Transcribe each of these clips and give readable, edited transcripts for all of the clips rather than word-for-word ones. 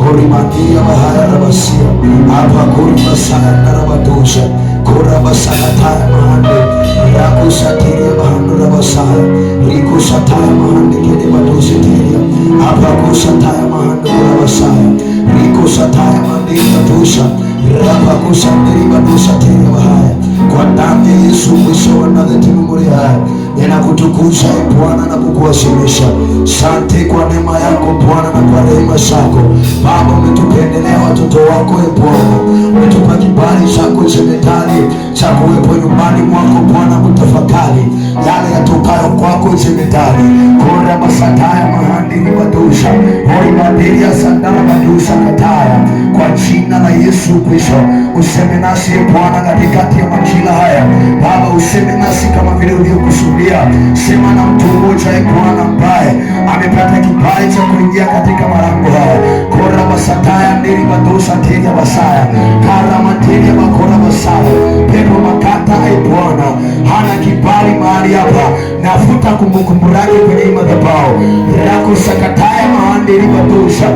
Korimatia bahaya rabasia apa koribasaya narabadosha korabasakataya mahande rakusatiria bahando rabasaya rikusataya mahande kedebadosetiria apa kusataya mahando rabasaya rikusataya mahande badosha rapakusandiri badosa tiria bahaya. Kwa damu ya Yesu Kristo wa Nazareti, Mungu aliye hai, ninakutukuza e Bwana na kukuadhimisha. Sante kwa neema yako Bwana na kwa rehema zako Baba, umetupendelea watoto wako e Bwana, umetupa kibali chako jemedari cha kuwepo nyumbani mwako Bwana, kutafakari yale yatokayo kwako jemedari kora masataya mahandiri madusha horimaderia sandara madusha kataya. Kwa jina la Yesu Kristo, useme nasi e Bwana katikati ya majira haya Baba, useme nasi kama vile ulivyokusudia. Sema na mtu mmoja e Bwana ambaye amepata kibali cha kuingia katika malango haya kora masataya ndiri madosa teria basaya kara materia makora basaya pepo makata e Bwana hana kibali mahali hapa, nafuta kumbukumbu lake kwenye hii madhabahu rako sakataya mahandiri madosa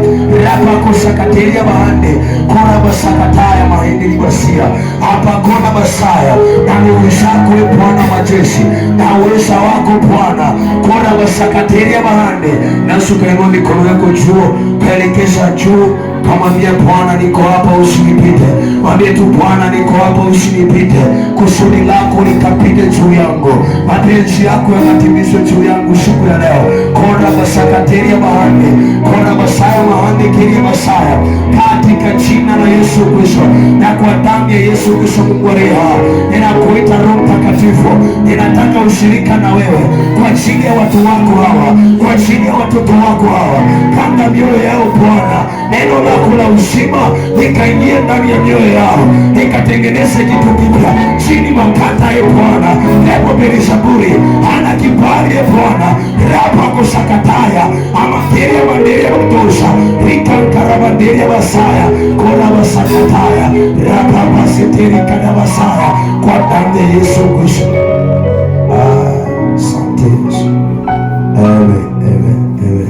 rapako sakateria mahande kora basakataya mahandiri basia hapa kona basaya na nguvu zako e Bwana majeshi na uweza wako Bwana kora basakateria mahande nasi ukainua mikono yako juu kaelekeza juu, kamwambia Bwana, niko hapa usinipite. Mwambie tu Bwana, niko hapa usinipite, kusudi lako likapite juu yangu, mapenzi yako yakatimizwe juu yangu siku ya leo. Kora basakateria mahande kora basaya mahande kiria basaya, katika jina la Yesu Kristo na kwa damu ya Yesu Kristo. Mungu aliye hai, ninakuita Roho Mtakatifu, ninataka ushirika na wewe kwa ajili ya watu wako hawa, kwa ajili ya watoto wako hawa. Panda mioyo yao Bwana, neno lako la uzima likaingie ndani ya mioyo yao, likatengeneze kitu kipya chini makata ye Bwana. Pepo Beelzebuli hana kibali ye Bwana, rapa kusakataya amateria manderia kutosha rikankarabanderia basaya kora basakataya rapa baseteri kadabasaya kwa damu ya Yesu Kristo. Asante Yesu. Amen, amen, amen.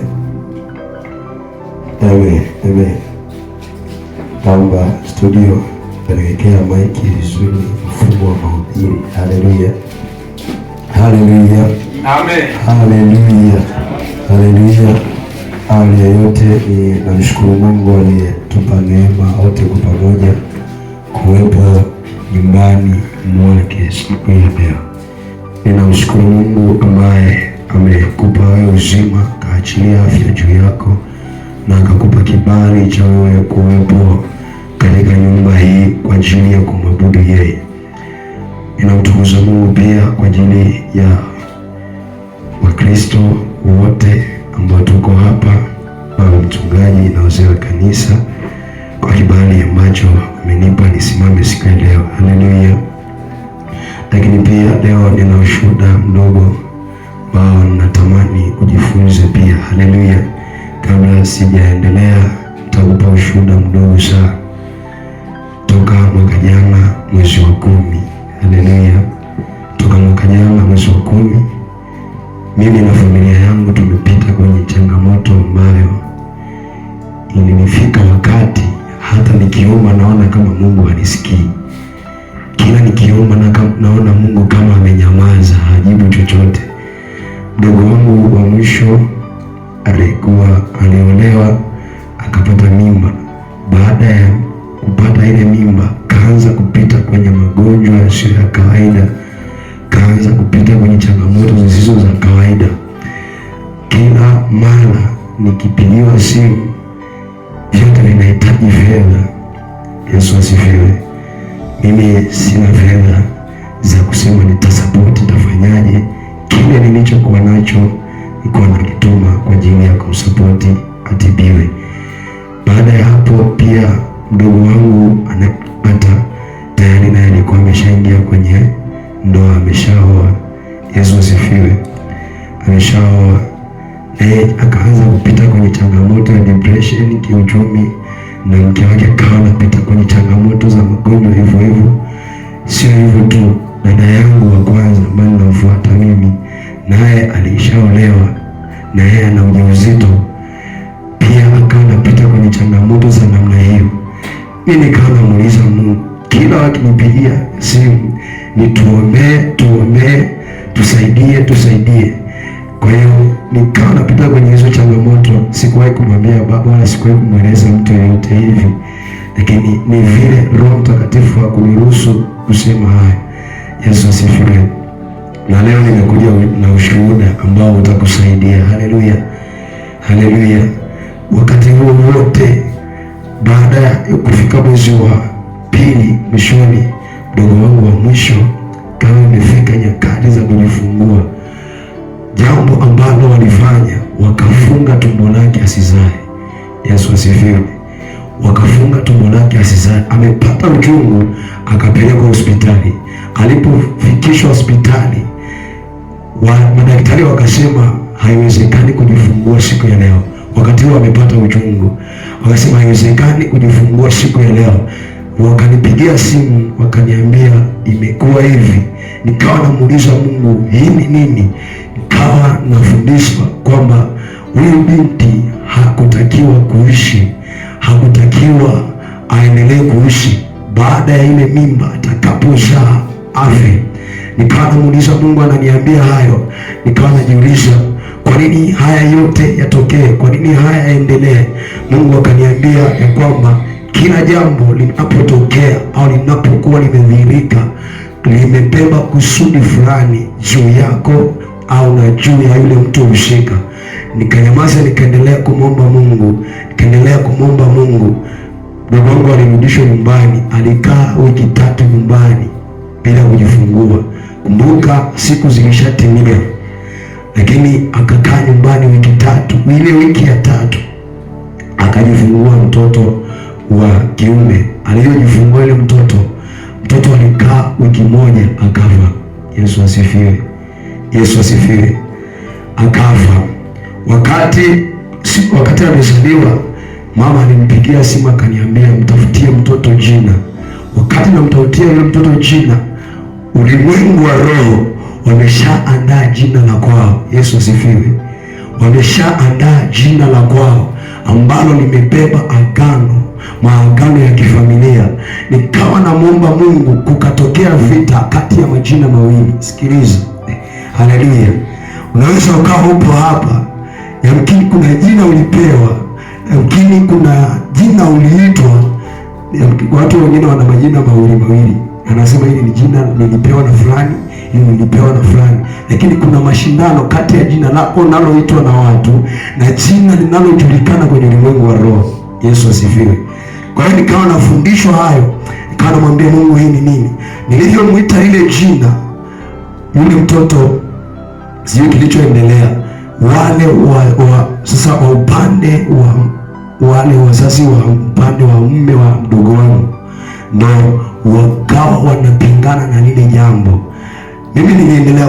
Amen, amen. Naomba studio pelekea maiki vizuri, mfumo wa mahubiri. Haleluya, haleluya, Amen. haleluya, haleluya. Awali ya yote ni namshukuru Mungu aliyetupa neema wote kwa pamoja kuwepo nyumbani mwake siku ya leo. Ninamshukuru Mungu ambaye amekupa wewe uzima, kaachilia afya juu yako na akakupa kibali cha wewe kuwepo katika nyumba hii kwa ajili ya kumwabudu yeye. Ninamtukuza Mungu pia kwa ajili ya Wakristo wote ambao tuko hapa, baba mchungaji na wazee wa kanisa, kwa kibali ambacho amenipa nisimame siku ya leo. Haleluya. Lakini pia leo nina ushuhuda mdogo ambao natamani ujifunze pia. Haleluya. Kabla sijaendelea, nitakupa ushuhuda mdogo sana toka mwaka jana mwezi wa 10. Haleluya. Toka mwaka jana mwezi wa 10, mimi na familia yangu tumepita kwenye changamoto ambayo ilinifika wakati hata nikiomba naona kama Mungu hanisikii. Kila nikiomba naona Mungu kama amenyamaza, hajibu chochote. Mdogo wangu wa mwisho alikuwa aliolewa akapata mimba. Baada ya kupata ile mimba, kaanza kupita kwenye magonjwa yasiyo ya kawaida, kaanza kupita kwenye changamoto zisizo za kawaida. Kila mara nikipigiwa simu, vyote vinahitaji fedha. Yesu asifiwe. Mimi sina fedha za kusema nitasapoti, nitafanyaje. Kile nilichokuwa nacho nilikuwa nakituma kwa ajili ya kumsapoti atibiwe. Baada ya hapo pia mdogo wangu anapata tayari naye alikuwa ameshaingia kwenye ndoa, ameshaoa. Yesu asifiwe, ameshaoa naye akaanza kupita kwenye changamoto ya depression kiuchumi, na mke wake akawa anapita kwenye changamoto za magonjwa hivyo hivyo. Sio hivyo tu, dada yangu wa kwanza ambaye namfuata mimi, naye alishaolewa na yeye ana ujauzito pia. Pia akawa anapita kwenye changamoto za namna hiyo. Mimi nikawa namuuliza Mungu, kila wakinipigia simu ni tuombee, tuombee, tusaidie, tusaidie. Kwa hiyo nikawa napita kwenye hizo changamoto, sikuwahi kumwambia baba wala sikuwahi kumweleza mtu yeyote hivi, lakini ni vile Roho Mtakatifu hakuniruhusu kusema haya. Yesu asifiwe. Na leo nimekuja na ushuhuda ambao utakusaidia. Haleluya, haleluya. Wakati huo wote, baada ya kufika mwezi wa pili mwishoni, mdogo wangu wa mwisho kama imefika nyakati za kujifungua, jambo ambalo walifanya wakafunga tumbo lake asizae. Yesu asifiwe. Wakafunga tumbo lake asizae. Amepata uchungu, akapelekwa hospitali. Alipofikishwa hospitali, madaktari wakasema haiwezekani kujifungua siku ya leo. Wakati huo amepata uchungu, wakasema haiwezekani kujifungua siku ya leo. Wakanipigia simu wakaniambia imekuwa hivi. Nikawa namuuliza Mungu, hii ni nini? Nikawa nafundishwa kwamba huyu binti hakutakiwa kuishi, hakutakiwa aendelee kuishi baada ya ile mimba, atakapozaa afe. Nikawa namuuliza Mungu, ananiambia hayo. Nikawa najiuliza kwa nini haya yote yatokee? Kwa nini haya yaendelee? Mungu akaniambia ya kwamba kila jambo linapotokea au linapokuwa limedhihirika limebeba kusudi fulani juu yako au na juu ya yule mtu husika. Nikanyamaza, nikaendelea kumwomba Mungu, nikaendelea kumwomba Mungu. Mdogo wangu alirudishwa nyumbani, alikaa wiki 3 nyumbani bila kujifungua. Kumbuka siku zilishatimia, lakini akakaa nyumbani wiki 3. Ile wiki ya 3 akajifungua mtoto wa kiume. Aliyojifungua ile mtoto alikaa wiki 1 akafa. Yesu asifiwe, Yesu asifiwe. Akafa. Wakati amezaliwa, mama alimpigia simu akaniambia mtafutie mtoto jina. Wakati namtafutia yule mtoto jina, ulimwengu wa roho wameshaandaa jina la kwao. Yesu asifiwe. Wameshaandaa jina la kwao ambalo limebeba agano, maagano ya kifamilia. Nikawa namuomba Mungu, kukatokea vita kati ya majina mawili. Sikiliza, haleluya. Unaweza ukawa upo hapa, yamkini kuna jina ulipewa, yamkini kuna jina uliitwa. Watu wengine wana majina mawili mawili, anasema hili ni jina nilipewa na fulani, hili nilipewa na fulani, lakini kuna mashindano kati ya jina lako unaloitwa na watu na jina linalojulikana kwenye ulimwengu wa roho. Yesu asifiwe. Kwa hiyo nikawa nafundishwa hayo, nikawa namwambia Mungu hii ni nini? Nilivyomuita ile jina, yule mtoto sijui kilichoendelea, wale sasa wa upande wa wale wazazi wa upande wa mume wa mdogo wangu ndo wakawa wanapingana na lile jambo. Mimi niliendelea